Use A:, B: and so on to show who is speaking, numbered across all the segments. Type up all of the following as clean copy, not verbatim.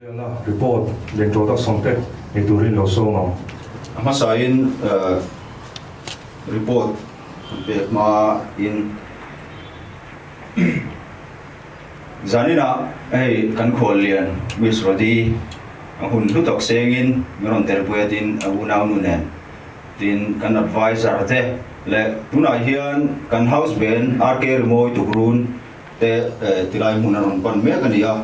A: Bialna report leh introduction te nei turin lo sawm ang.
B: A hmasain report kan pek hmain zaninah hei kan khuallian Miss Rody a hun hlu tak sengin min rawn telpui a tin a unaunu nen tin kan advisor te leh tunah hian kan house band RK Rimawi Tukrun te tilai hmun a rawn pan mek a ni a.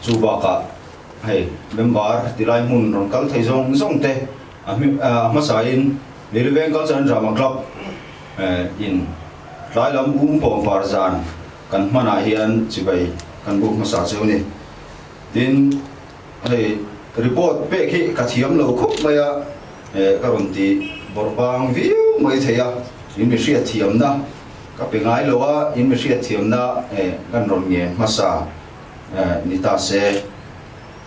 B: Chu bakah hei member tilai hmun rawn kal thei zawng zawng te a hmasain Liliveng Culture and Drama Club in tlai lam um pawm par zan kan hmanah hian chibai kan buk hmasa cheu ni. Tin, hei report pek hi ka thiam lo khawp mai a, ka rawn ti bawrh bang viau mai thei a, in mi hriatthiamna Ka pe ngai lo a, in mi hriatthiamna kan rawn ngen hmasa ni ta se.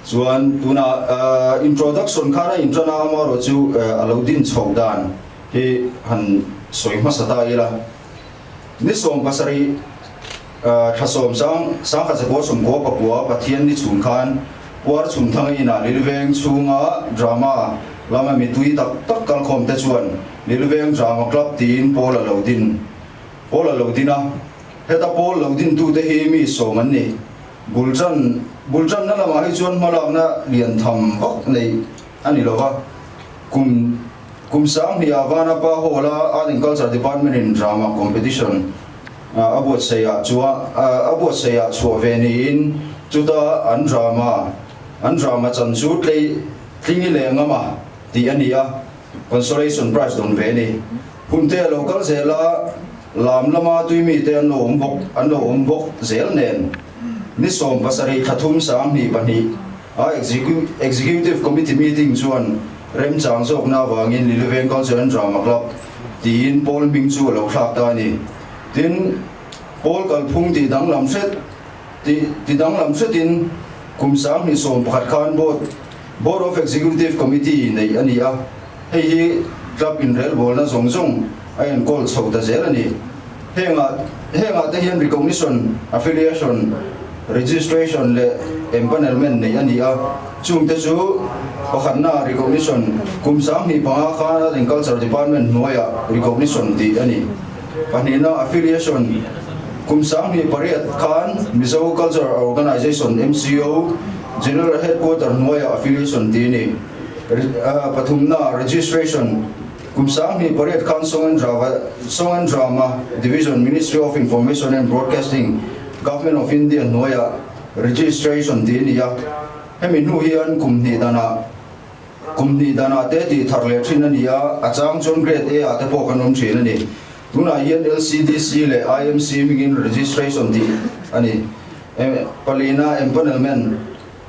B: Chuan tunah introduction khan a inṭan a, amaherawh chu a lo din chhoh dan hi han sawi hmasa ta ila. Ni 17 thla sawm sang sangkhat zakua sawmkua pakua Pathian ni chhun khan Puar Chhunthanga inah Lilveng chhunga drama lama mitui tak tak kalkhawmte chuan Lilveng Drama Club tiin pawl a lo din pawl a lo din a, heta pawl lo dintute hi mi sawm an ni. Bulṭan bulṭanna lamah hi chuan hmalakna lian tham vak nei a ni lova, kum kum 2000 Vanapa Hall-a Art and Culture Department-in Drama Competition a buatsaihah chua a buatsaihah chhuah ve niin chuta an drama an drama chan chu tlei tlingi leh ngama tih a ni a. Consolation prize dawn ve a ni. Hunte a lo kal zel a, lam lama tui mite an lo awm bawk an lo awm bawk zel nen ni 70 thla thum 2002 a Executive Committee meeting chuan remchang zawkna avangin Liliveng Culture and Drama Club tiin pawl hming chu a lo thlak ta a ni. Tin, pawl kalphung tih danglam hret tih ti danglam hretin kum 2011 khan board Board of Executive Committee neih a ni a, hei hi club inrelbawlna zawng zawng a enkawl chho ta zel a ni. Hengah hengah te hian recognition, affiliation, registration leh empanelment neih a ni a, chungte chu pakhatna recognition kum 25 khan Art and Culture Department hnuaiah recognition tih a ni. Pahnihna affiliation kum 28 khan Mizo Cultural Organisation, MCO, General Headquarter hnuaiah affiliation tih a ni. Pathumna registration kum 28 khan Song and Drama Song and Drama Division Ministry of Information and Broadcasting Government of India hnuaiah registration tih a ni a. Hemi hnu hian kum hnih danah kum hnih danah te tih thar leh thin a ni a, a chang chuan Grade A ah te pawh kan awm thin a ni. Tunah hian LCDC leh IMC hmingin registration tih a ni. Palina Empanelment,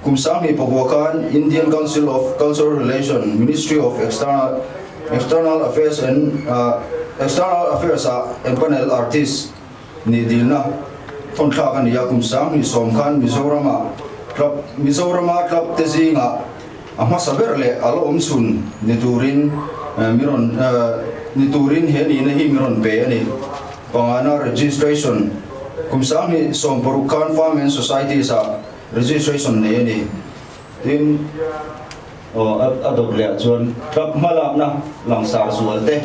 B: Kum 2009 khan Indian Council of Cultural Relation, Ministry of External External Affairs and External Affairs ah empanel artist nih dilna thawn thlak a ni a. Kum 2010 khan Mizorama club Mizorama club te zingah a hmasa ber leh a la awm chhun ni turin mi rawn ni turin he nihna hi mi rawn pe a ni. Pangana registration, Kum 2016 khan Farm and Societies ah registration nei a ni. Tin, aw a dawt leh ah chuan club hmalakna langsar zual te,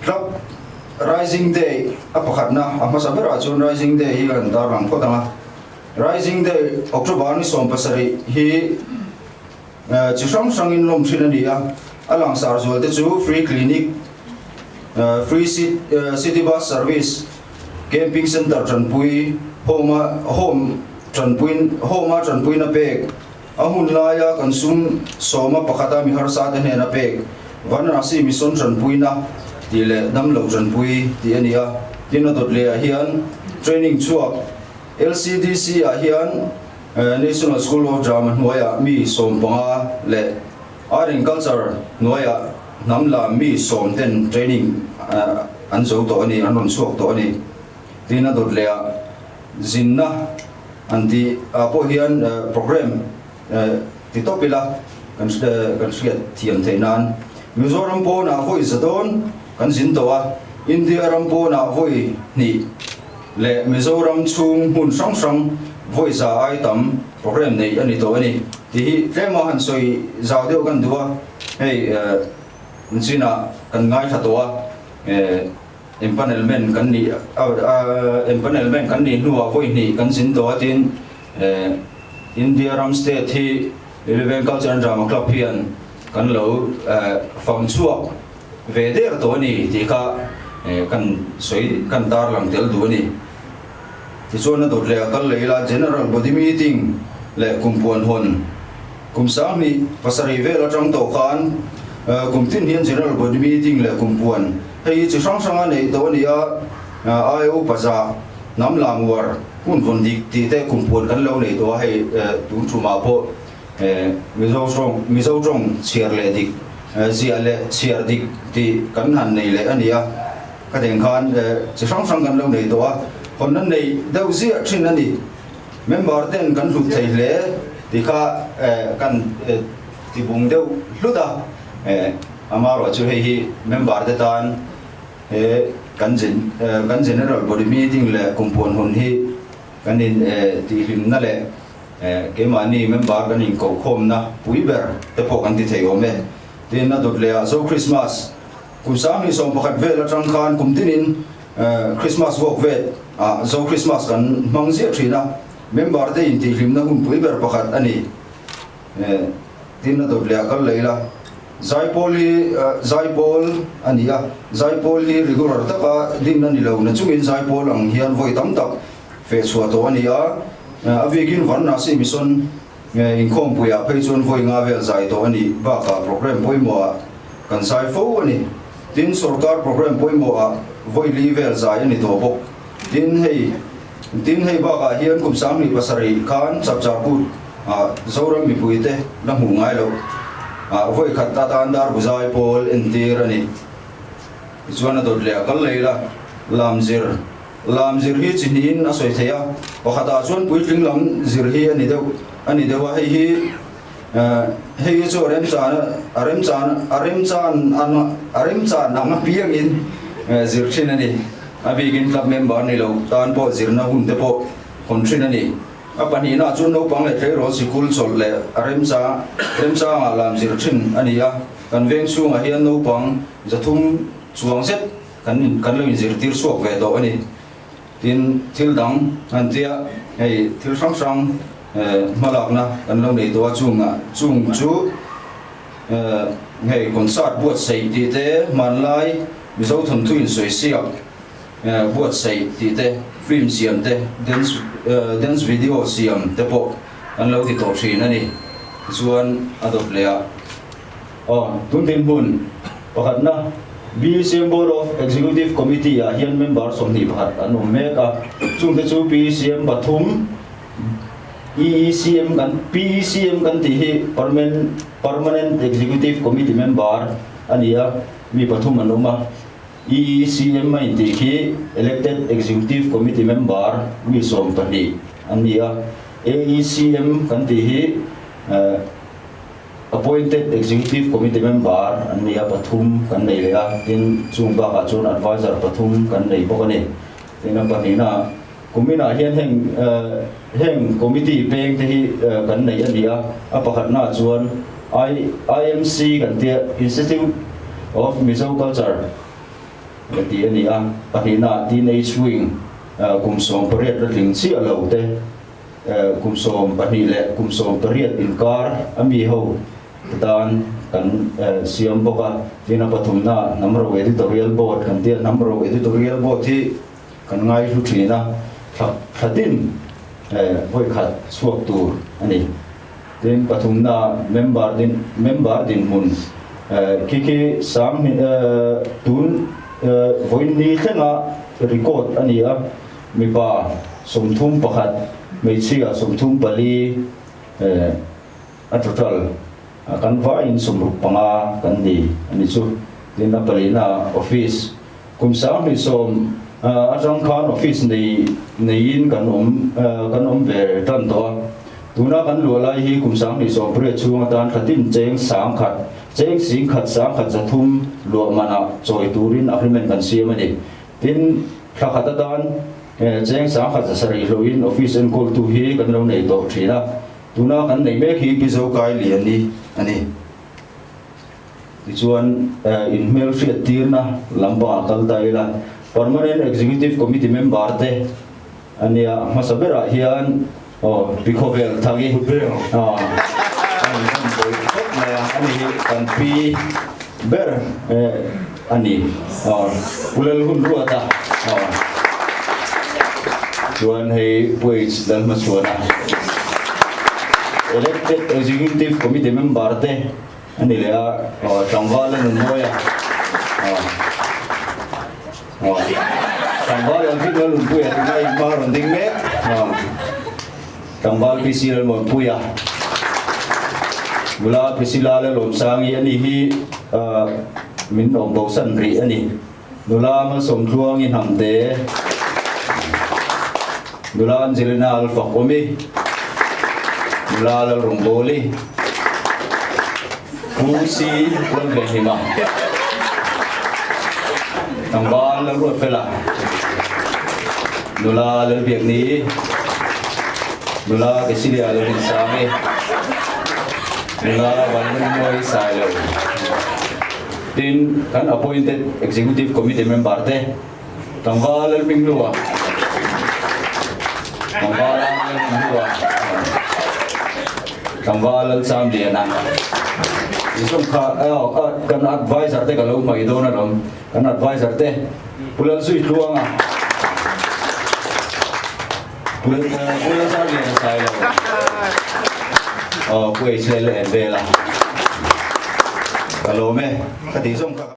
B: Club Rising Day a pakhatna a hmasa berah chuan Rising Day hi kan tarlang phawt ang a. Rising Day October ni 17 hi Chi hrang hrangin lawm thin a ni a, a langsar zual te chu free clinic, free city bus service, camping centre tanpui, home a home tanpuin home a tanpuina pek, a hun laia kan sum sawma pakhata mi harsa te hnena pek, Varanasi mission tanpuina tih leh damlo tanpui tih a ni a. Tin a dawt leh ah hian training chhuak LCDC ah hian National School of Drama hnuaiah mi 15 leh Art and Culture hnuaiah hnam lam mi sawm ten training an zo tawh a ni, an rawn chhuak tawh a ni. Tin a dawt leh ah zinna an tih ah pawh hian program ti tawp ila kan kan hriat thiam theih nan Mizoram pawnah vawi za dawn kan zin tawh a, India ram pawnah vawi hnih. leh Mizoram chhung hmun hrang hrang vawi za ai tam program nei a ni tawh a ni tih hi tlema han sawi zau deuh kan duh a, hei chinah kan ngaithla tawh a, empanelment kan nih empanelment kan nih hnuah vawi hnih kan zin tawh a tin India ram state hi Liliven Culture and Drama Club hian kan lo fam chhuak ve der tawh a ni tih kha kan sawi kan tarlang tel duh a ni. Tichuan a dawt leh a kal leh ila General Body Meeting leh kum puan hawn kum 27 vel atang tawh khan kum tin hian General Body Meeting leh kum puan hei hi chi hrang hranga neih tawh a ni a, IO pazah hnam lam uar hun vawn dik tih te kum puan kan lo nei tawh a, hei tun thumah pawh Mizo tawng Mizo tawng chhiar leh dik ziah leh chhiar dik tih kan han nei leh a ni a, ka teng khan chi hrang hrang kan lo nei tawh a, hawn nan nei deuh ziah thin a ni. Member ten kan hlut thei hle tih kha kan ti bung deuh hlut a, amaherawhchu hei hi member te tan he kan kan General Body Meeting leh kumpuan hawn hi kan in tihhlimna leh Keimahni member kan inkohkhawmna pui ber te pawh kan ti thei awm e. Tin, a dawt leh ah Zo Christmas kum 2011 vel atang khan kum tinin Christmas walk vet ah Zo Christmas kan hmang ziah thin a, member te intihhlimna hun pui ber pakhat a ni. Tin, a dawt leh ah kal leh ila. Zaipawl hi Zaipawl a ni a, Zaipawl hi regular taka din a ni lo na chungin Zaipawl ang hian vawi tam tak Fehchhuah tawh a ni a, a bikin Varanasi Mission inkhawmpuiah phei chuan vawi nga vel zai tawh a nih bakah programme pawimawhah kan zai fo a ni. Tin, sorkar programme pawimawhah vawi li vel zai a ni tawh bawk. Tin, hei tin hei bakah hian kum 27 khan Chapchar Kut ah Zoram mipuite la hmuh ngai loh ah vawi khat atan dar bu zai pawl entir a ni. Tichuan a dawt leh a kal lei la, lam zir. Lam zir hi chi hnihin a sawi thei a, pakhatah chuan puitling lam zir hi a ni deuh a ni deuh a, hei hi hei hi chu a remchan a remchan a remchan a remchan ang apiangin zir thin a ni. A bikin club member ni lo tan pawh zirna hun te pawh hawn thin a ni. A pahnihna chuan naupang leh tleirawl sikul chawlh leh a remchang remchangah lam zir thin a ni a, kan veng chhungah hian naupang 300 chuang zet Kan kan lo inzirtir chhuak ve tawh a ni. Tin, thil dang an tia hei thil hrang hrang hmalakna kan lo nei tawh a, chungah chung chu hei concert buatsaih tih te, hmanlai Mizo thawnthu insawi siak buatsaih tih te, film siam te, dance dance video siam te pawh kan lo ti tawh thin a ni. Tichuan a dawt leh a. Aw, tun dinhmun pakhatna BCM Board of Executive Committee ah hian member 21 an awm mek a, chungte chu PECM pathum, EECM kan PECM kan tih hi Permanent Permanent Executive Committee member a ni a, mi pathum an awm a, EECM a intih khi Elected Executive Committee member mi 12 an ni a, AECM kan tih hi Appointed Executive Committee member an ni a, pathum kan nei leh a, tin chung bakah chuan Adviser pathum kan nei bawk a ni. Tin a pahnihna kuminah hian heng heng committee peng te hi kan nei a ni a, a pakhatnaah chuan I IMC kan tia Institute of Mizo Culture tih a ni a, pahnihnaah Teenage Wing kum 18 la tling chiah lo te, Kum 12 leh kum 18 inkar a mi ho te tan kan siam bawk a, tin a pathumna Hnam Ro Editorial Board kan tia, Hnam Ro Editorial Board hi kan ngaihlu thin a, thla thla tin vawi khat chhuak tur a ni. Tin pathumna member din member dinhmun khi khi sang tun vawiin ni thlenga record a ni a. Mipa 31, hmeichhia 34 a total kan vaiin 65 kan ni a ni chu. Tin a palina office kum 2010 atang khan office nei neiin kan awm kan awm ve tan tawh a. Tuna kan luah lai hi kum 2018 chhung atan thlatin cheng 10,000 cheng 10,000 1,300 luah manah chawi turin agreement kan siam a ni. Tin, thla khat atan Cheng 1700 hlohin office enkawltu hi kan lo nei tawh thin a, tuna kan neih mek hi Pi Zokai Liani a ni. Tichuan, inhmelhriat tirna lampangah kal ta ila, Permanent Executive Committee member te a nia, hmasa berah hian aw Pi Khawvel Thangi a inzawm pawih khawp mai a, ani hi kan pi ber a ni, Pu Lalhunruata chuan hei Pu H Lalhmachhuana, Elected Executive Committee member te A ni leh a, tlangval a nun mawi a, tlangval Alvin Lalnunpuia tuna in hma rawn ding mek, tlangval PC Lalmuanpuia, nula Priscilla Lalawmsangi a ni hi min awm bosan rih a ni, nula Malsawmtluangi Hnamte, nula Angelina Alfakawmi, nula Lalrawngbawli. Pu Si Lal ve hlim a, tlangval Lal Ruat Fela, nula Lal Biakni, nula Cecilia Lal Rinsangi, nula Vanlungmawi Sailo, tin kan appointed Executive Committee member te, tlangval Lal Hminghlua, tlangval Lal Hminghlua, Tlangval Lalchamliana Isawm kha kan advisor te ka lo hmai dawn alawm, kan advisor te Pu Lalzuitluanga, Pu Lalchamliana Sailo, Pu Hla en vela ka lawm e ka tih zawng kha.